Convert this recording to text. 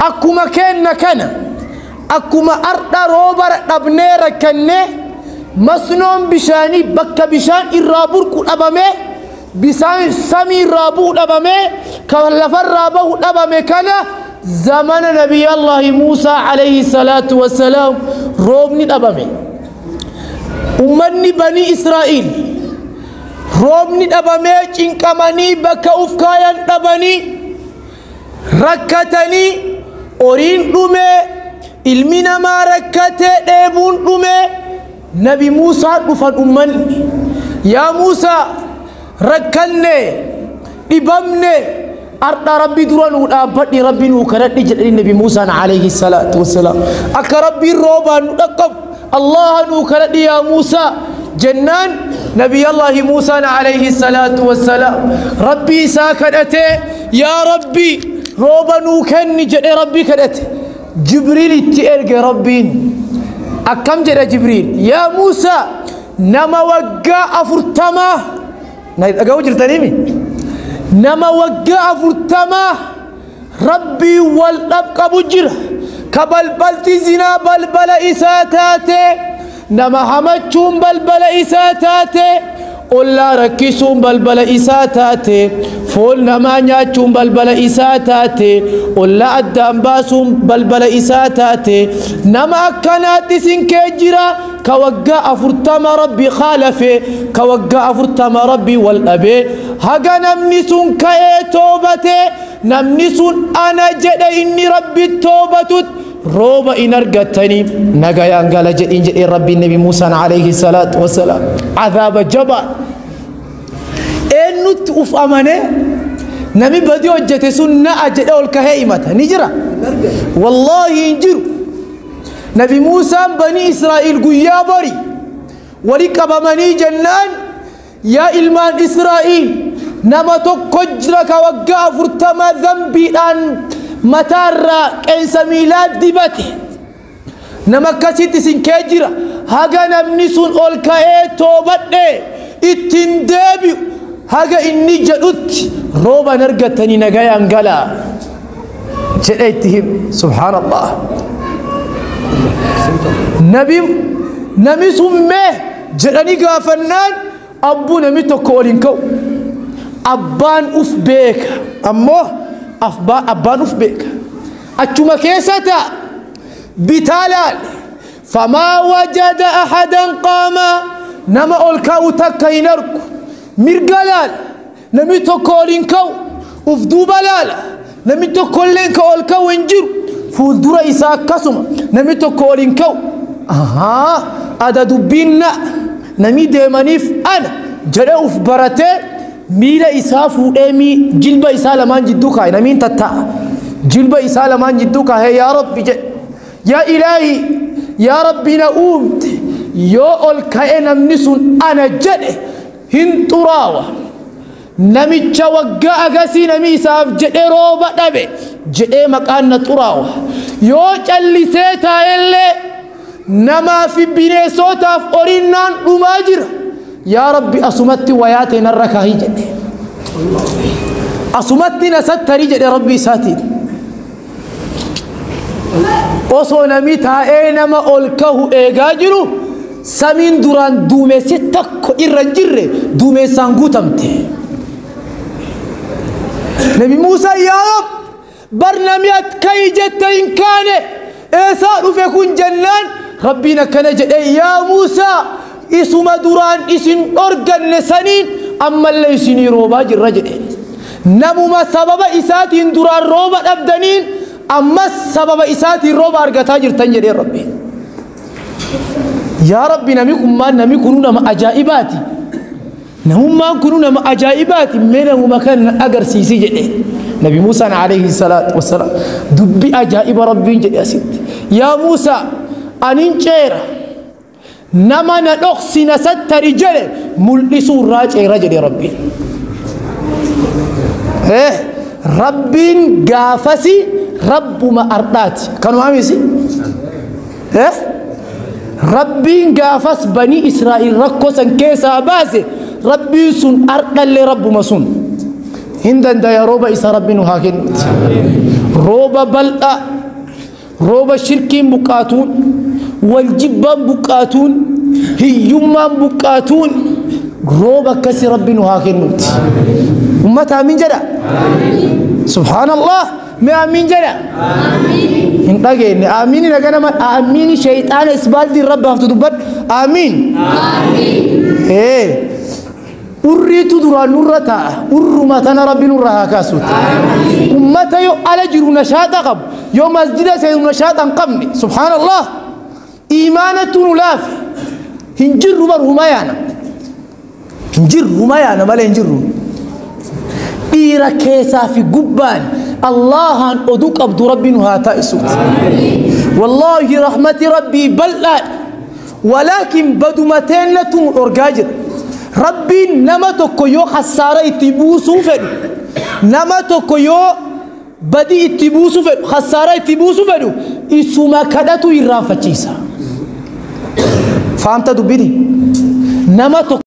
Akkuma keenna kana akkuma ardha rooba dhabnee rakkannee masnoon bishaanii bakka bishaan irraa burqu dhabamee bishaan samii irraa bu'u dhabamee kan lafarraa bahu dhabame kana zamana nabiyallaahi Muusaa alayhi salaatu wassalaam roobni dhabame. Ummanni banii Israa'iil roobni dhabamee cinqamanii bakka uf kaayan dhabanii rakkatanii horiin dhumee ilmi namaa rakkatee dheebuun dhumee nabi Muusaa dhufan ummanni yaa Muusaa rakkanne dhibamne ardha rabbi dura nuu dhaabbadhi rabbi nuu kadhadhi jedhanii nabi Muusaan alayhi salaatu wassalaam akka rabbiin roobaan nu dhaqqabu allaha nuu kadhadhi yaa Muusaa jennaan nabiyallaahi Muusaan alayhi salaatu wassalaam rabbii isaa kadhatee yaa rabbi rooba nuu kenni jedhee rabbi kadhate. Jibriil itti erge rabbiin akkam jedha Jibriil yaa Muusaa nama waggaa 40 na dhaga'uu jirtaniimi nama waggaa 40 rabbii wal dhabqabu jira ka balbalti zinaa balbala isaa taate nama hamachuun balbala isaa taate ollaa rakkisuun balbala isaa taate foon namaa nyaachuun balbala isaa taate ollaa addaan baasuun balbala isaa taate nama akkanaatti isin kee jira ka waggaa 40 rabbi khaalafe ka waggaa 40 rabbi wal dhabe haga namni sun ka'ee toobate namni sun ana jedhe inni rabbi toobatut rooba in argattanii nagayaan gala jedhin jedhee rabbiin nabi Muusaan alayhi salaatu wassalaam azaaba jabaa eenyutti uf amane nami badii hojjete sun na'a jedhe ol kahee himata ni jira wallaahi hin jiru. Nabi Muusaan banii Israa'iil guyyaa bori wali qabamanii jennaan yaa ilmaan Israa'iil nama tokko jira ka waggaa 40 zambiidhaan mataarraa qeensa miilaa dibate nama akkasitti isin kee jira haga namni sun ol ka'ee toobadhe ittiin deebi'u haga inni jedhutti rooban argatanii nagayaan galaa jedhe itti hime. Subhaanallah. Nami sun mee jedhanii gaafannaan abbuu nami tokko ol hin ka'u. Abbaan uf beeka ammoo abbaan uf beeka achuma keessa ta'a bitaa laale famaa wajada ahadan qaama nama ol ka'u takka hin argu mirga laala namni tokko ol hin ka'u uf duuba laala namni tokkolleen ka ol ka'u hin jiru fuuldura isaa akkasuma namni tokko ol hin ka'u ahaa ada dubbiin na namni deemaniif ana jedhe uf baratee miila isaa fuudhee jilba isaa lamaan jidduu kaa'e namiin tattaa'a jilba isaa lamaan jidduu kaa'e yaa rabbi jedhe yaa ilaahi yaa rabbi na uumte yoo ol ka'e namni sun ana jedhe hin xuraawa namicha waggaa agasii nami isaaf jedhee rooba dhabe jedhee maqaan na xuraawa yoo callisee taa'ellee namaa fi bineensotaaf horinnaan dhumaa jira yaa rabbi asumatti wayaa ta'e narra kaahii jedhe asumatti na sattarii jedhe rabbi isaatiin osoo nami taa'ee nama ol kahu eegaa jiru samiin duraan duumessi tokko irra hin jirre duumessaan guutamte. Nabi Muusaa yaa Rab bar nami akkayi jette hin kaane eessaa dhufe kun jennaan rabbiin akkana jedhe yaa Muusaa isuma duraan isin dhorganne saniin ammallee isinii roobaa jirra jedhe. Namuma sababa isaatiin duraan rooba dhabdaniin ammas sababa isaatiin rooba argataa jirtan jedhee rabbiin. Yaa Rabbi nami kun maal nami kunuu nama ajaa'ibaati. Namummaan kunuu nama ajaa'ibaati mee namuma kana agarsiisi jedhe. Nabi Muusaan alayhi salaatu wassalaam dubbi ajaa'iba rabbiin jedhe asitti. Yaa Muusaa anin ceera nama na dhoksi na sattari jedhe mul'isuu irraa ceera jedhe rabbiin. Rabbiin gaafasi rabbuma ardhaati. Kanuma misi? Rabbiin gaafas banii Israa'iil rakkoo san keessaa baase rabbiin sun ardhallee rabbuma sun. Hin dandaya rooba isa Rabbi nu haa kennuuti. Rooba bal'aa, rooba shirkiin buqqaatuun, wal jibbaan buqqaatuun, hiyyummaan buqqaatuun, rooba akkasii Rabbi nu haa kennuuti. Ummata amiin jedha. Subhaanallah. Mee amiin jedha. Hin dhageenye. Amiin naga nama amiin shayxaana isbaaldi rabbi haftu dubbadhu. Amiin. Ee. Urriitu duraan nurra taa'a. Urruma tana Rabbi nurra haa kaasuuti. Ummata yoo ala jiru nashaaxa qabu, yoo masjida seenu nashaaxa hin qabne, subhaanallah. Iimaanatu nu laafe. Hin jirru bar huma yaana. Hin jirru huma yaana malee hin jirru. Dhiira keessaa fi gubbaan Allahan oduu qabdu Rabbi nu haa taasisuuti. Wallaahi rahmati Rabbii bal'aadha. Walaakin badumateennatu nu dhorgaa jira. Rabbiin nama tokko yoo khassaara itti buusuu fedhu, nama tokko yoo badii itti buusuu fedhu, khassaara itti buusuu fedhu, isuma kadhatu irraanfachiisa. Faamta dubbiti. Nama tokko